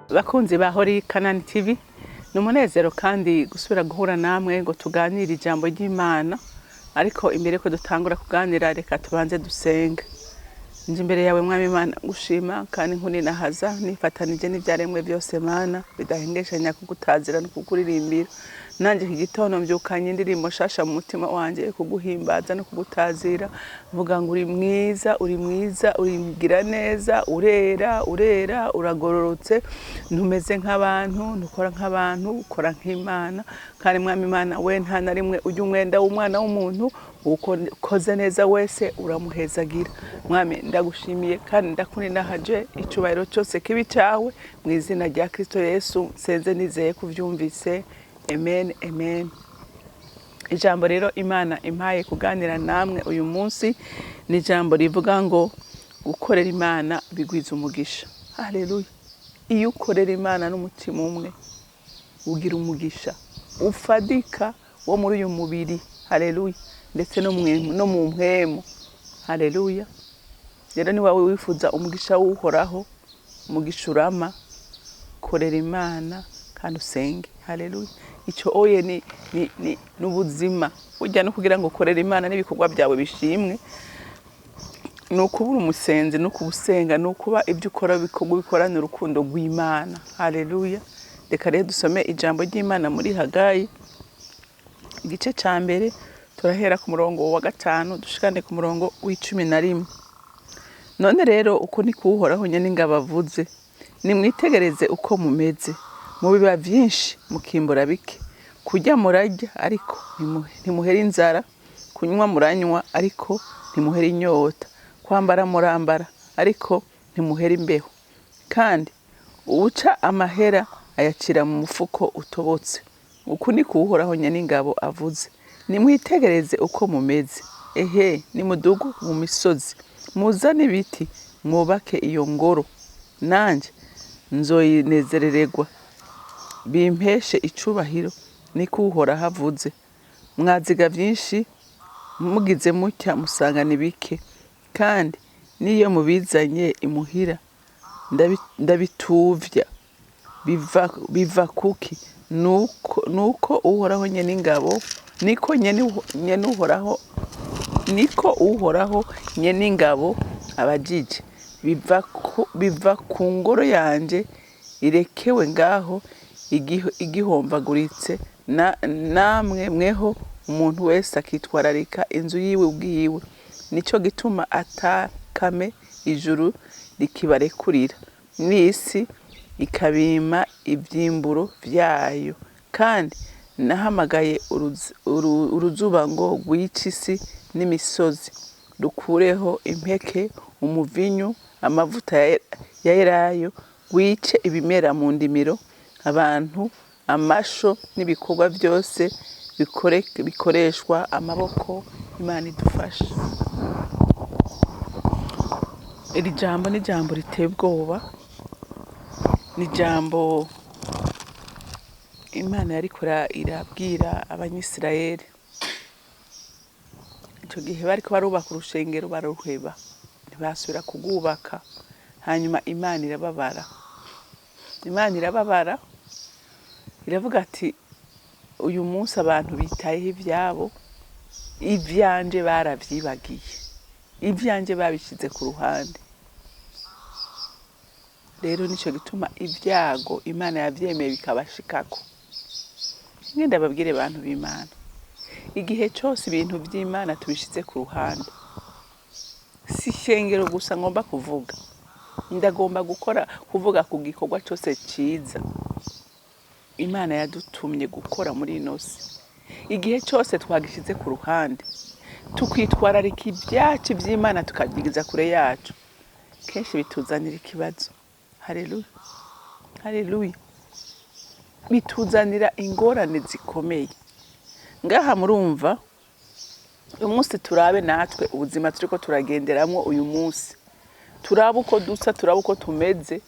Bakunzi ba Hori Kanani TV, ni umunezero kandi gusubira guhura namwe ngo tuganire ijambo ry'Imana. Ariko imbere ko dutangura kuganira, reka tubanze dusenge. Nje imbere yawe, Mwami Imana, ngushima kandi nkuninahaza, nifatanije n'ivyaremwe byose, Mana, bidahengeshanya kugutazira no kukuririmbira. Nanjye iki gitondo mbyukanye indirimbo nshasha mu mutima wanje kuguhimbaza no kugutazira, mvuga ngo uri mwiza, uri mwiza, urigira neza, urera, urera, uragororotse, ntumeze nk'abantu, ntukora nk'abantu, ukora nk'Imana. Kandi Mwami Imana, we nta na rimwe ujya umwenda w'umwana w'umuntu, ukoze neza wese uramuhezagira. Mwami, ndagushimiye kandi ndakuninahaje, icubahiro cyose kibi cyawe, mu izina rya Kristo Yesu nsenze nizeye kuvyumvise. Amen, amen. Ijambo rero Imana impaye kuganira namwe uyu munsi ni ijambo rivuga ngo gukorera Imana bigwiza umugisha. Haleluya! Iyo ukorera Imana n'umutima umwe, ugira umugisha ufadika wo muri uyu mubiri, haleluya, ndetse no mu mpwemu. Haleluya! Rero ni wawe wifuza umugisha w'Uhoraho, umugisha urama, korera Imana kandi usenge. Haleluya! Icyo oye ni n'ubuzima burya, no kugira ngo ukorere Imana n'ibikorwa byawe bishimwe, ni ukubura umusenzi, ni ukuba usenga, ni ukuba ibyo ukora bikorwa bikorana urukundo rw'Imana. Haleluya! Reka rero dusome ijambo ry'Imana muri Hagayi, igice cya mbere, turahera ku murongo wa 5 dushikane ku murongo wa 11. None rero uko ni Uhoraho Nyeningabo avuze: nimwitegereze uko mumeze, mubiba byinshi mukimbura bike, kurya murarya ariko ntimuhera inzara, kunywa muranywa ariko ntimuhera inyota, kwambara murambara ariko ntimuhera imbeho, kandi uwuca amahera ayacira mu mufuko utobotse. Uku ni Uhoraho Nyeningabo avuze: nimwitegereze uko mumeze. Ehe, nimudugu mu misozi, muzane ibiti, mwubake iyo ngoro, nanjye nzoyinezerererwa, bimpeshe icubahiro, niko Uhoraho avuze. Mwaziga byinshi, mugize mutya musanga ni bike, kandi n'iyo mubizanye imuhira ndabituvya. Biva kuki? Nuko Uhoraho Nyeningabo, niko nyene Uhoraho, niko Uhoraho Nyeningabo abajije: biva ku ngoro yanje irekewe ngaho igihomvaguritse, namwe mweho umuntu wese akitwararika inzu yiwe ubwiwe. Nico gituma atakame ijuru rikibarekurira, n'isi ikabima ibyimburo vyayo. Kandi nahamagaye uruzuba ngo rwice isi n'imisozi, rukureho impeke, umuvinyu, amavuta ya elayo, rwice ibimera mu ndimiro, abantu, amasho n'ibikorwa byose bikoreshwa amaboko. Imana idufashe. Iri jambo ni ijambo riteye ubwoba, ni ijambo Imana yariko irabwira Abanyisirayeli. Icyo gihe bariko barubaka urushengero, baruheba, ntibasubira kurwubaka. Hanyuma Imana irababara, Imana irababara, iravuga ati: uyu munsi abantu bitayeho ivyabo, ivyanje baravyibagiye, ivyanje babishyize ku ruhande. Rero nico gituma ibyago Imana yavyemeye bikabashikako. Ngenda babwire, bantu b'Imana, igihe cyose ibintu by'Imana tubishize ku ruhande, si ishengero gusa ngomba kuvuga, ndagomba gukora kuvuga ku gikorwa cyose cyiza Imana yadutumye gukora muri ino si. Igihe cyose twagishyize ku ruhande, tukitwararika ibyacu by'Imana tukabyigiza kure yacu, kenshi bituzanira ikibazo. Haleluya, haleluya! Bituzanira ingorane zikomeye. Ngaha murumva, uyu munsi turabe natwe ubuzima turiko turagenderamwo uyu munsi, turabe uko dusa, turabe uko tumeze.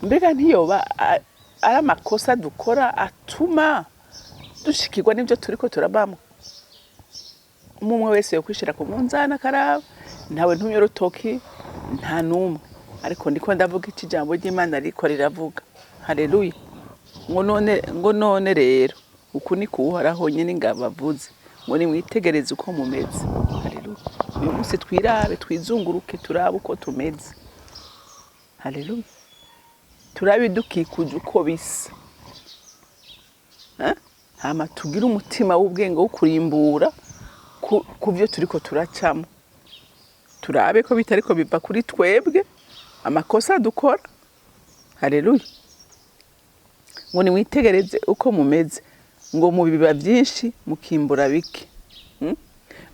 Mbega ntiyoba ari amakosa dukora atuma dushikirwa n'ibyo turiko turabamwo? Umwe wese yokwishira ku munzani akaraba. Ntawe ntumye urutoki, nta n'umwe. Ariko ndiko ndavuga iki? Ijambo ry'Imana riko riravuga. Haleluya. Ngo none rero uku ni kuwuhoraho nyine ingabo avuze, ngo nimwitegereze uko mumeze. Haleluya. Uyu munsi twirabe, twizunguruke, turabe uko tumeze. Haleluya. Turabe ibidukikuje uko bisa. Eh? Hama tugire umutima w'ubwenge wo kurimbura ku byo turiko turacamo, turabe ko bitariko biva kuri twebwe, amakosa dukora. Haleluya. Ngo nimwitegereze uko mumeze, ngo mubiba byinshi mukimbura bike.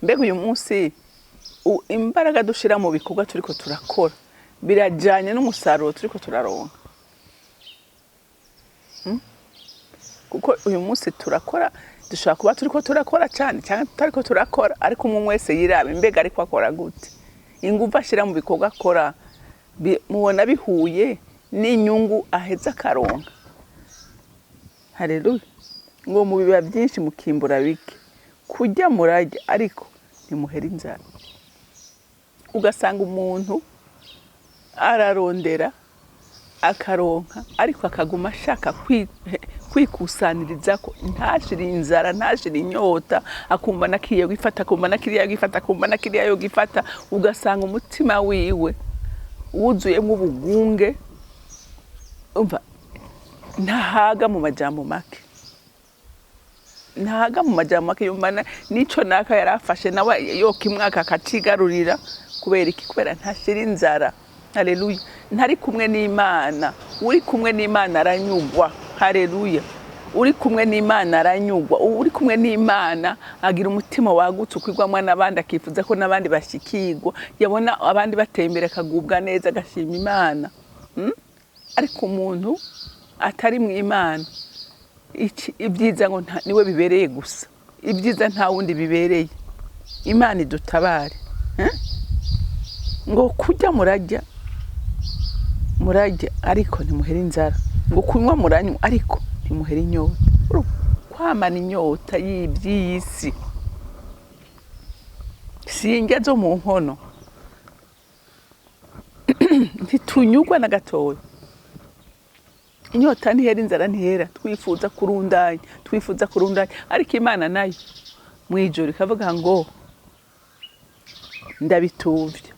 Mbega uyu munsi imbaraga dushira mu bikorwa turiko turakora birajyanye n'umusaruro turiko turaronka? Kuko uyu munsi turakora, dushobora kuba turiko turakora cyane cyangwa tutariko turakora, ariko umwe wese yiraba imbega ariko akora gute, ingufu ashyira mu bikorwa akora mubona bihuye n'inyungu aheza akaronka. Haleluya. Ngo mu biba byinshi mukimbura bike, kurya murarya ariko ntimuhera inzara. Ugasanga umuntu ararondera akaronka, ariko akaguma ashaka kwikusaniriza ko ntashire inzara, ntashire inyota, akumva nakiriya gifata, akumva nakiriya gifata, akumva nakiriya yo gifata. Ugasanga umutima wiwe wuzuyemo ubugunge. Umva, ntahaga mu majambo make, ntahaga mu majambo make. Yumva n'ico naka yarafashe nawe yokimwaka akacigarurira. Kubera iki? Kubera ntashira inzara. Haleluya. Ntari kumwe n'Imana. Uri kumwe n'Imana aranyugwa. Haleluya. Uri kumwe n'Imana aranyugwa. Uri kumwe n'Imana agira umutima wagutse ukwigwamwo n'abandi, akifuza ko n'abandi bashikirwa, yabona abandi bateye imbere akagubwa neza, agashima Imana. Ariko umuntu atari mu Imana, ibyiza ngo niwe bibereye gusa, ibyiza nta wundi bibereye. Imana idutabare. Eh? Ngo kurya murarya, murarya ariko ntimuhera inzara, ngo kunywa muranywa ariko ntimuhera inyota. Kwamana inyota y'iby'isi, si indya zo mu nkono, ntitunyugwa na gatoya. Inyota ntihera, inzara ntihera. Twifuza kurundanya, twifuza kurundanya, ariko Imana nayo mu ijoro ikavuga ngo ndabituvye,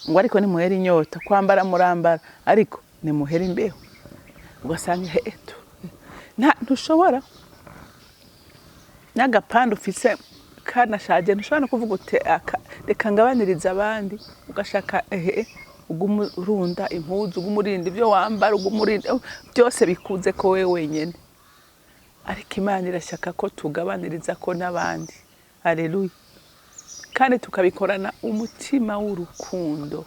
ngo ariko nimuhera inyota, kwambara murambara ariko nimuhera imbeho. Ugasanga heto ntushobora n'agapande ufise kanashaje, ntushobora no kuvuga uti reka ngabanirize abandi. Ugashaka ehe uguma urunda impuzu, uguma urinda ibyo wambara, uguma urinda byose bikuze ko wewe wenyene. Ariko Imana irashaka ko tugabaniriza ko n'abandi. Haleluya. Kandi tukabikorana umutima w'urukundo.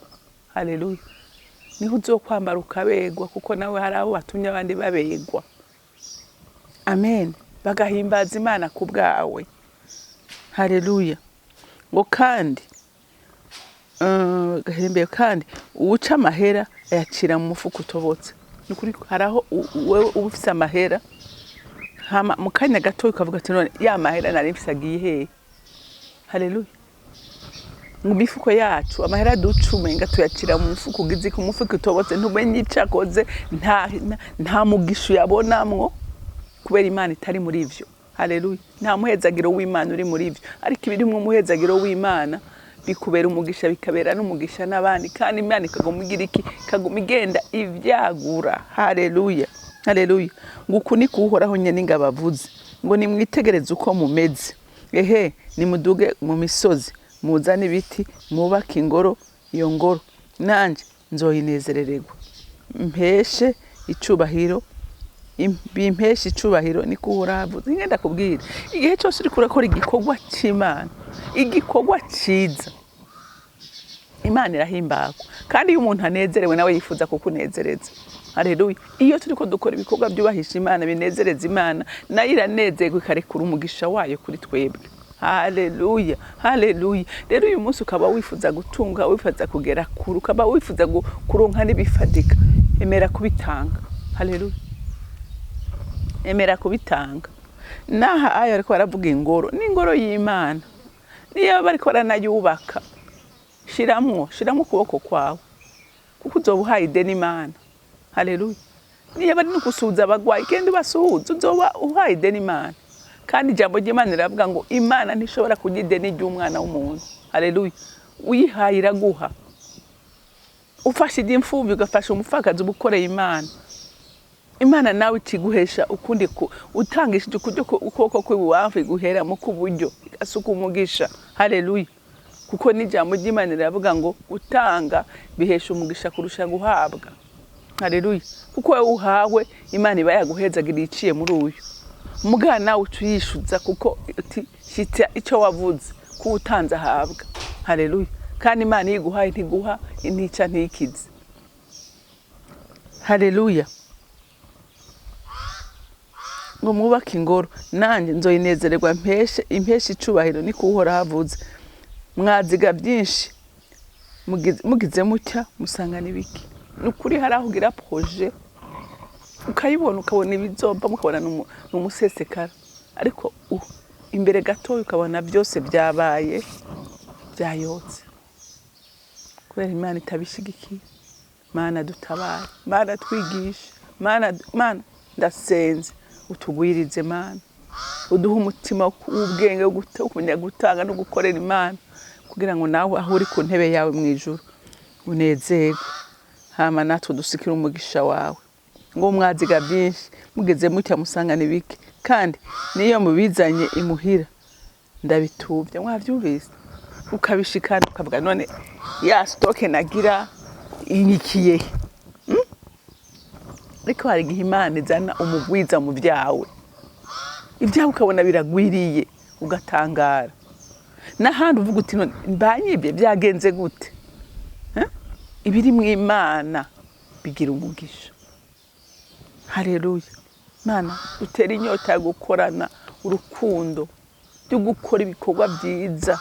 Haleluya. Niho uzokwambara ukabegwa, kuko nawe hari abo watumye abandi babegwa. Amen. Bagahimbaza Imana ku bwawe. Haleluya. Ngo kandi gahembeye, kandi uwuca amahera ayacira mu mufuko utobotse. Nukuri hari aho wewe uba ufise amahera, hama mu kanya gato ukavuga ati none ya mahera nari mfise agiye hehe? Haleluya. Mu mifuko yacu amahera duca umenga tuyacira mu mufuko ugize ku mufuko utobotse, ntumenye ico akoze, nta mugisha uyabonamwo, kubera Imana itari muri ivyo. Haleluya. Nta muhezagiro w'Imana uri muri ivyo, ariko ibirimwo umuhezagiro w'Imana bikubera umugisha, bikabera n'umugisha n'abandi, kandi Imana ikaguma igira iki? Ikaguma igenda ivyagura. Haleluya. Haleluya. Ngo uku ni kuwuhoraho nyene ingabo avuze, ngo nimwitegereze uko mumeze. Ehe, nimuduge mu misozi, muzane ibiti, mwubake ingoro, iyo ngoro nanje nzoyinezerererwa, mpeshe icubahiro, bimpeshe icubahiro, niko Uhoraho avuze. Ngenda kubwira, igihe cyose uriko urakora igikorwa c'Imana, igikorwa ciza, Imana irahimbagwa. Kandi iyo umuntu anezerewe nawe yifuza kukunezereza. Haleluya. Iyo turiko dukora ibikorwa byubahisha Imana, binezereza Imana, nayo iranezerwa ikarekura umugisha wayo kuri twebwe. Haleluya. Haleluya. Rero uyu munsi ukaba wifuza gutunga, wifuza kugera kure, ukaba wifuza kuronka n'ibifatika, emera kubitanga. Haleluya. Emera kubitanga. Naha ayo ariko baravuga ingoro, n'ingoro y'Imana, niyo bariko baranayubaka. Shiramwo, shiramo ukuboko kwawe, kuko uzoba uhaye ideni Imana. Haleluya. Niba ari no gusuhuza abagwayi, genda ubasuhuze, uzoba uhaye ideni Imana. Kandi ijambo ry'Imana riravuga ngo Imana ntishobora kurya ideni ry'umwana w'umuntu. Haleluya. Uyihaye iraguha. Ufashe imfubyi, ugafasha umupfakazi, uba ukoreye Imana. Imana nawe ikiguhesha ukundi utangishije ukuryo, ukuboko kw'ibubamfu iguhera mu kuburyo, igasuka umugisha. Haleluya. Kuko n'ijambo ry'Imana riravuga ngo gutanga bihesha umugisha kurusha guhabwa. Haleluya. Kuko wowe uhawe, Imana iba yaguhezagiriye iciye muri uyu mugana, nawe uca uyishuza, kuko uti shitsa icyo wavuze ko utanze ahabwa. Haleluya. Kandi Imana iyo iguhaye ntiguha intica ntikize. Haleluya. Ngo mwubake ingoro, nanjye nzoyinezererwa, mpeshe impeshe icubahiro, niko Uhoraho avuze. Mwaziga byinshi, mugize mutya musanga n'ibiki. Ni ukuri, hari aho ugira projet ukayibona, ukabona ibizova, mukabona ni umusesekara, ariko imbere gatoya ukabona byose byabaye byayotse kubera Imana itabishigikiye. Mana dutabare, Mana twigishe, Mana, Mana ndasenze utugwirize, Mana uduhe umutima w'ubwenge wo kumenya gutanga no gukorera Imana, kugira ngo nawe aho uri ku ntebe yawe mu ijuru unezerwe, hama natwe dusikire umugisha wawe. Ngo mwaziga byinshi, mugeze mutya musanga bike, kandi niyo mubizanye imuhira ndabitubya. Mwavyumvise? Ukabishikana ukavuga: "None ya stock nagira inyikiye?" Ariko hari igihe Imana izana umugwiza mu byawe, ibyawe ukabona biragwiriye, ugatangara n'ahandi uvuga uti: "None banyibye, byagenze gute?" Eh? Ibiri mu Imana bigira umugisha. Haleluya. Mana utera inyota yo gukorana urukundo, ryo gukora ibikorwa byiza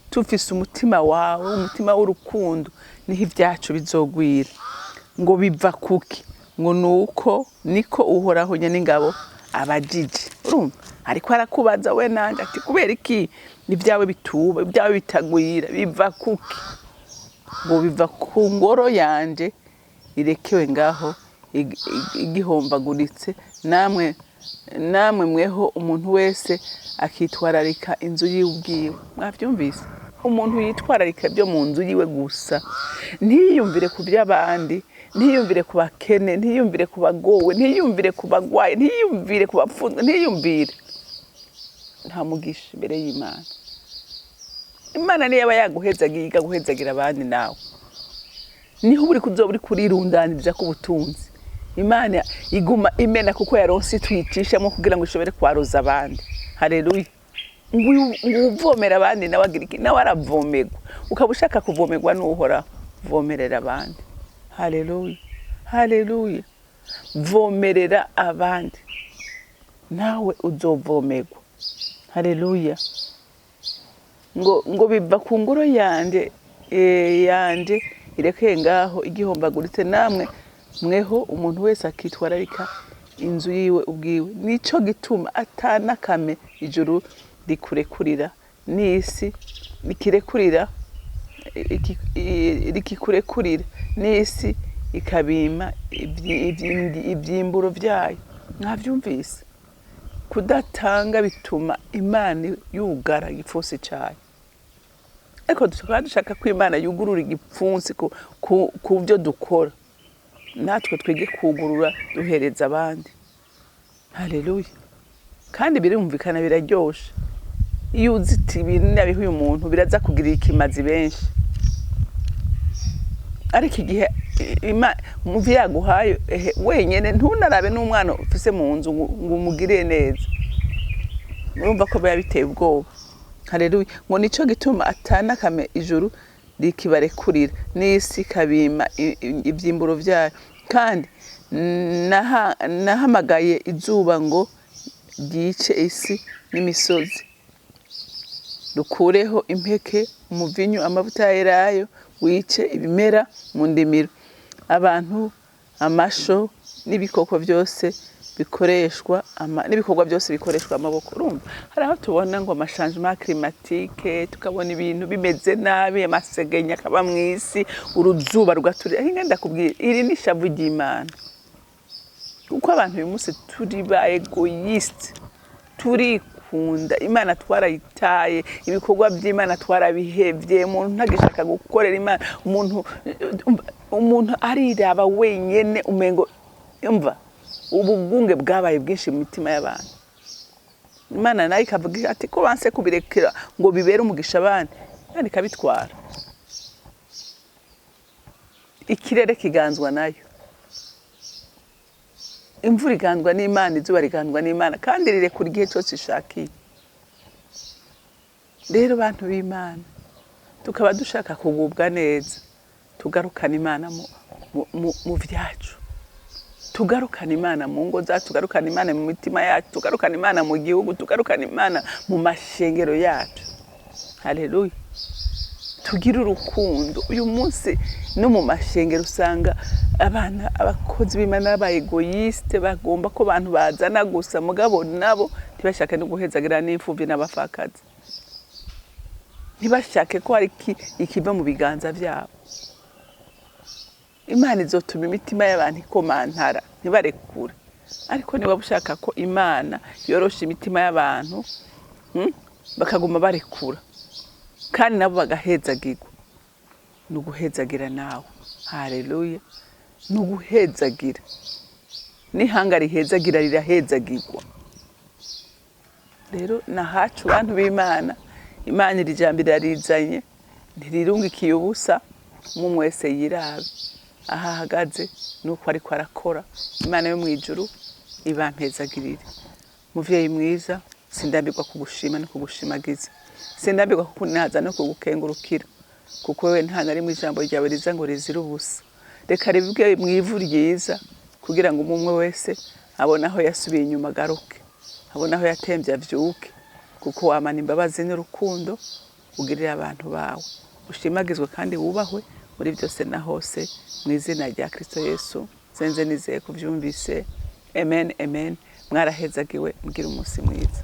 tufise umutima wawe, umutima w'urukundo, niho ibyacu bizogwira. Ngo biva kuki? Ngo nuko niko Uhoraho n'ingabo abajije. Urumva ariko arakubaza we nanje ati: "Kubera iki ibyawe bituba, ibyawe bitagwira? Biva kuki?" Ngo biva ku ngoro yanje irekewe ngaho igihombaguritse, namwe mweho umuntu wese akitwararika inzu yiwe ubwiwe. Mwavyumvise? Umuntu yitwararika ibyo mu nzu yiwe gusa, ntiyiyumvire ku by'abandi, ntiyiyumvire ku bakene, ntiyiyumvire ku bagowe, ntiyiyumvire ku bagwayi, ntiyiyumvire ku bapfunzwe, ntiyiyumvire, nta mugisha imbere y'Imana. Imana niyo aba yaguhezagiye, ikaguhezagira abandi, nawe niho uri kuzoba uri kurirundaniriza ku butunzi. Imana iguma imena kuko yaronse tuyicishamo kugira ngo ishobore kwaroza abandi. Haleluya. Ngo uvomera abandi nawe agira iki? Nawe aravomerwa. Ukaba ushaka kuvomerwa n'Uhoraho, vomerera abandi. Haleluya, haleluya. Vomerera abandi, nawe uzovomerwa. Haleluya. Ngo biva ku ngoro yanje irekeye ngaho igihombaguritse, namwe mweho umuntu wese akitwararika inzu yiwe ubwiwe. Nico gituma atanakame ijuru rikurekurira n'isi rikirekurira, rikikurekurira n'isi ikabima ibyimburo byayo. Mwavyumvise? Kudatanga bituma Imana yugara igipfunsi cyayo. Ariko tukaba dushaka ko Imana yugurura igipfunsi ku byo dukora, natwe twige kugurura duhereza abandi. Haleluya. Kandi birumvikana, biraryoshe iyo uzi iti ibintu nabiha uyu muntu biraza kugirira ikimazi benshi. Ariko igihe umuvi yaguhaye, ehe, wenyene ntunarabe n'umwana ufise mu nzu ngo umugirire neza, urumva ko biba biteye ubwoba. Haleluya. Ngo nico gituma atanakame ijuru rikibarekurira n'isi ikabima ibyimburo vyayo. Kandi nahamagaye izuba ngo ryice isi n'imisozi, rukureho impeke, umuvinyu, amavuta ya elayo, wice ibimera mu ndimiro, abantu, amasho n'ibikoko byose. Bikoreshwa n'ibikorwa byose bikoreshwa amaboko. Urumva hari aho tubona ngo ama changement climatique, tukabona ibintu bimeze nabi, amasegenya akaba mu isi, uruzuba rugaturira. Hinga ndakubwira, iri ni ishavu ry'Imana, kuko abantu uyu munsi turi ba égoïste, turikunda, Imana twarayitaye, ibikorwa by'Imana twarabihevye. Umuntu ntagishaka gukorera Imana, umuntu ariraba wenyene, umengo umva ubugunge bwabaye bwinshi mu mitima y'abantu. Imana nayo ikavuga ati ko banse kubirekera ngo bibere umugisha abandi, Imana ikabitwara. Ikirere kiganzwa nayo, imvura iganzwa n'Imana, izuba riganzwa n'Imana, kandi rirekura igihe cyose ishakiye. Rero bantu b'Imana, tukaba dushaka kugubwa neza, tugarukana Imana mu vyacu, tugarukana Imana mu ngo zacu, tugarukana Imana mu mitima yacu, tugarukana Imana mu gihugu, tugarukana Imana mu mashengero yacu. Haleluya! Tugire urukundo. Uyu munsi no mu mashengero usanga abana, abakozi b'Imana b'aba égoïste, bagomba ko abantu bazana gusa, mugabo nabo ntibashake no guhezagira n'imfuvyi n'abapfakazi, ntibashake ko hari ikiva mu biganza vyabo. Imana izotuma imitima y'abantu ikomantara ntibarekure. Ariko niba ushaka ko Imana yorosha imitima y'abantu, bakaguma barekura kandi nabo bagahezagirwa, ni uguhezagira nawe. Haleluya! Ni uguhezagira, n'ihanga rihezagira rirahezagirwa. Rero nahacu bantu b'Imana, Imana iri jambo irarizanye, ntirirungikiye ubusa. Umwe wese yirabe aho ahagaze nuko ariko arakora. Imana yo mu ijuru ibampezagirire. Muvyeyi mwiza, sindambirwa kugushima no kugushimagiza, sindambirwa kukunaza no kugukengurukira, kuko wewe nta na rimwe ijambo ryawe riza ngo rizire ubusa. Reka ribwe mu ivu ryiza, kugira ngo umwe wese abone aho yasubiye inyuma agaruke, abone aho yatemvye avyuke, kuko wamana imbabazi n'urukundo ugirira abantu bawe. Ushimagizwe kandi wubahwe muri byose na hose, mu izina rya Kristo Yesu senze nizeye kuvyumvise. Amen, amen. Mwarahezagiwe, mugira umunsi mwiza.